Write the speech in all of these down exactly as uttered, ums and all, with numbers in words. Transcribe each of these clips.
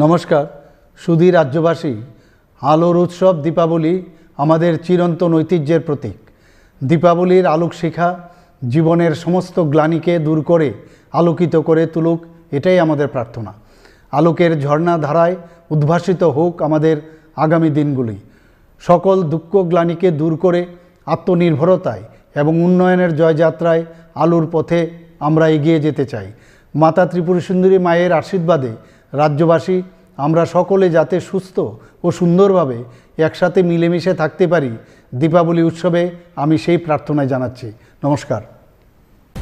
নমস্কার। সুধী রাজ্যবাসী, আলোর উৎসব দীপাবলি আমাদের চিরন্তন ঐতিহ্যের প্রতীক। দীপাবলির আলোক শিখা জীবনের সমস্ত গ্লানিকে দূর করে আলোকিত করে তুলুক, এটাই আমাদের প্রার্থনা। আলোকের ঝর্ণা ধারায় উদ্ভাসিত হোক আমাদের আগামী দিনগুলি। সকল দুঃখ গ্লানিকে দূর করে আত্মনির্ভরতায় এবং উন্নয়নের জয়যাত্রায় আলোর পথে আমরা এগিয়ে যেতে চাই। মাতা ত্রিপুরী সুন্দরী মায়ের আশীর্বাদে রাজ্যবাসী আমরা সকলে যাতে সুস্থ ও সুন্দরভাবে একসাথে মিলেমিশে থাকতে পারি, দীপাবলি উৎসবে আমি সেই প্রার্থনায় জানাচ্ছি। নমস্কার।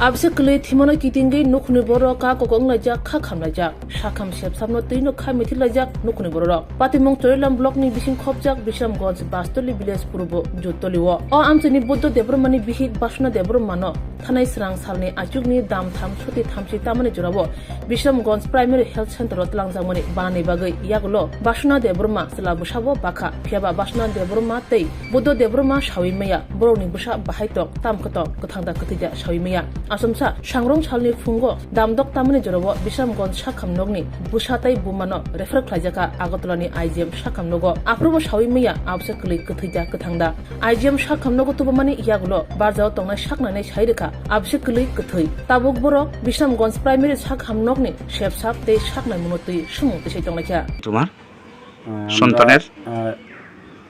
Abse kwlwi thimano kitingwi nukhungni borok kha kokong laijak, kha kham laijak. Sakham sepsamno twino kha mithi laijak nukhungni borok. Patimung Chorilam block ni bising khopjak Bisramganj Bastoli village purbo Juttoli o. O amchaini Buddha Debbarma ni bihik Basuna Debbarma no thanai srang salni achukni dam tham suti thamchi tamani jorao Bisramganj Primary Health Center o twlangjakmani banani bagwi yagulo Basuna Debbarma chwla bwsabo bakha. Phiyaba Basuna Debbarma tei Buddha Debbarma sawi maya, borokni bwsa bahai tok, tam khe tok, kwthang da kwthwi da sawi maya. Achomsa sangrong salni phungo damdok tamani jorao Bisramganj sakham nokni bwsa tei bumano refer khlaijakha Agartala ni I G M sakham nogo. Aphuru bo sawi maya, abse kwlwi kwthwi da kwthang da. I G M sakham nogo tubumani yagulo barjao tongnai saknainai sai rwkha, abse kwlwi kwthwi. Tabuk borok Bisramganj Primary sakham nokni sepsap tei saknai muno twi sumung tisai tonglaikha. তোমার আহ, আমরা, সন্তানের? আহ,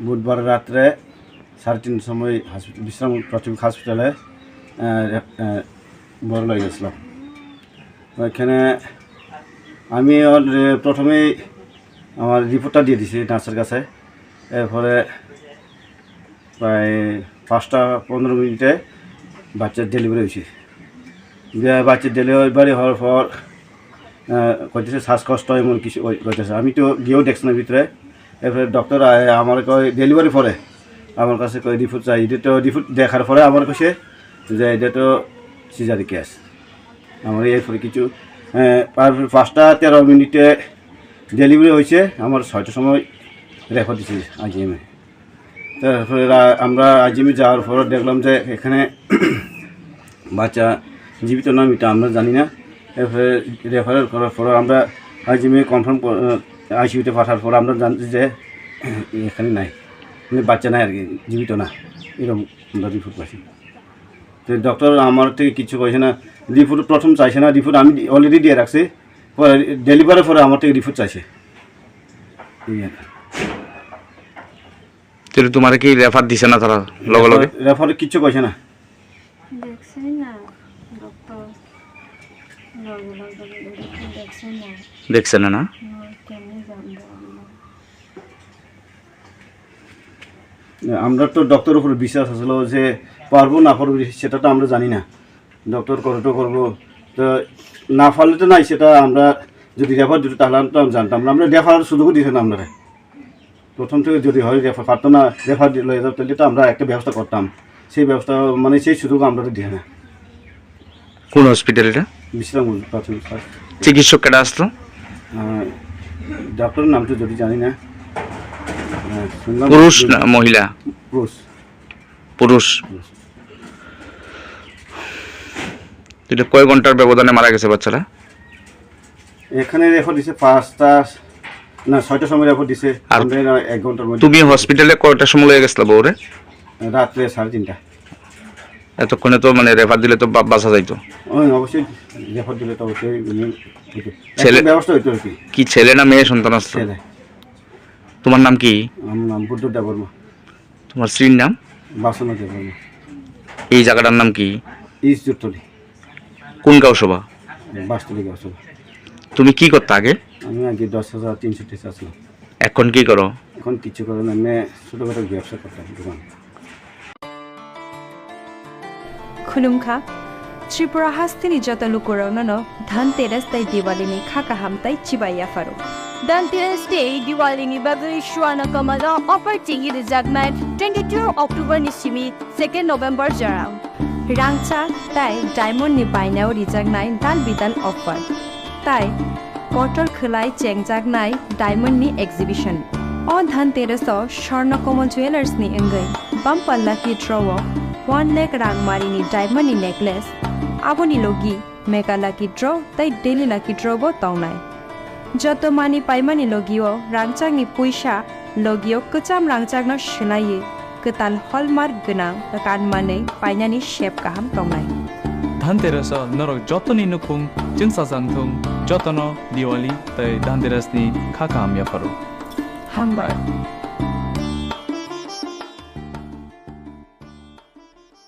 বুধবার রাত্রে সাড়ে তিনটার সময় হসপিটাল, বিশ্রাম প্রাথমিক হসপিটালে, আহ, রে-, আহ, বড় হয়ে গেছিলাম। ওইখানে আমি ওর, এ, প্রথমেই আমার রিপোর্টটা দিয়ে দিছি নার্সের কাছে। এরপরে প্রায় পাঁচটা পনেরো মিনিটে বাচ্চার ডেলিভারি হয়েছে। যে বাচ্চার ডেলিভারি হওয়ার পর, আহ, কইতেছে শ্বাসকষ্ট এমন কিছু ওই কইতেছে। আমি তো গিয়েও দেখছি না ভিতরে। এরপরে ডক্টর আয় আমার কয় ডেলিভারি পরে আমার কাছে কয় রিপোর্ট চাই। এটা তো রিপোর্ট দেখার পরে আমার কাছে যে এটা তো সিজারি কেস। আমার এরপরে কিছু, আহ, আর পাঁচটা তেরো মিনিটে ডেলিভারি হয়েছে, আমার ছয়টার সময় রেফার দিছে আইজিএমে। তারপরে রা-, আমরা আইজিএমে যাওয়ার পর দেখলাম যে এখানে বাচ্চা জীবিত না মৃত আমরা জানি না। এরপরে রেফারেল করার পর আমরা আইজিএমে কনফার্ম কর-, আইসিইউতে পাঠার পর আমরা জানছি যে এখানে নাই, মানে বাচ্চা নাই আর কি, জীবিত না, এরকম আমরা রিপোর্ট পাইছি। তো ডক্টর আমার থেকে কিছু কইছে না, রিপোর্ট প্রথম চাইছে না, রিপোর্ট আমি অলরেডি দিয়ে রাখছি, পরে ডেলিভারির পরে আমার থেকে রিপোর্ট চাইছে। এই আর কি। তাহলে তোমার কি রেফার দিছে না তারা লগে লগে? রেফার, রেফারে কিচ্ছু কইছে না। দেখছি না, ডক্টর লগে লগে দেখছি না। দেখছে না, না? না, কেমনে জানবো আমরা? আমরা তো ডক্টর উপরে বিশ্বাস আসলে যে পারবো না পারবো সেটা তো আমরা জানি না। ডক্টর করে তো করবো, তো না পারলে তো নাই, সেটা আমরা যদি রেফার দিত তাহলে তো আমি জানতাম না, আমরা রেফার সুযোগও দিত না আমরা। প্রথম থেকে যদি হয় রেফার পারতো না, রেফার দিলে তাহলে তো আমরা একটা ব্যবস্থা করতাম, সেই ব্যবস্থা মানে সেই সুযোগ আমরা তো দিই না। কোন হসপিটাল এটা? বিশ্রামগঞ্জ প্রাথমিক স্বাস্থ্য। চিকিৎসক কেটা আসতো? আহ, ডাক্তারের নাম তো যদি জানি না। আহ, শুনলাম পুরুষ না মহিলা? পুরুষ। পুরুষ। পুরুষ। এটা কয় ঘন্টার ব্যবধানে মারা গেছে বাচ্চাটা? এখানে রেফার দিছে পাঁচটা, না, ছয়টার সময় রেফার দিছে। আর আমরা এক ঘন্টার মধ্যে তুমি হসপিটালে কয়টার সময় লয়ে গেছিলা বউরে? রাত্রে সাড়ে তিনটা। এতক্ষণে তো মানে রেফার দিলে তো বা-, বাঁচা যাইতো। ওই অবশ্যই রেফার দিলে তো অবশ্যই উনি হইতো। ছেলে একটা ব্যবস্থা হইতো আর কি। কি ছেলে না মেয়ে সন্তান আসতো? ছেলে। তোমার নাম কি? আমার নাম বুদ্ধ দেববর্মা। তোমার স্ত্রীর নাম? বাসনা দেববর্মা। এই জায়গাটার নাম কি? ইস্ট জুটতলি। কোন গাঁওসভা? বাসতলি গাঁওসভা। তুমি কি করতে আগে? আমি আগে দশ হাজার তিনশো টেসা ছিলাম। এখন কি করো? এখন কিছু করি না, এমনি ছোটখাটো ব্যবসা করতাম, দোকান। Khulumkha, Tripura hasteni joto lukurokno no Dhanteras tei Diwali ni kha kaham tei chibai yapharo. Dhanteras tei Diwali ni bagwi Swarna Kamal o offer chengwi rwjaknai twenty two October ni simi second November jorao. Rangchak tei diamond ni bainao rijaknai dal bidal offer. Tai kotor khwlai chengjaknai diamond ni exhibition. O Dhanteras o Swarna Kamal Jewellers ni wngwi bumper lucky draw o one lakh rang mari ni diamond ni necklace, aboni logi mega lucky draw tei daily lucky draw bo tongnai. Joto manwi paimani logio rangchakni puisa logio kwcham rangchakno swlaiwi kwtal hallmark gwnang kanmanwi painani sep kaham tongnai. Dhanteras-o norok jotoni nukhung chwngsajak thung, jotono Diwali tei Dhanteras-ni kha kaham yapharo. Hambai.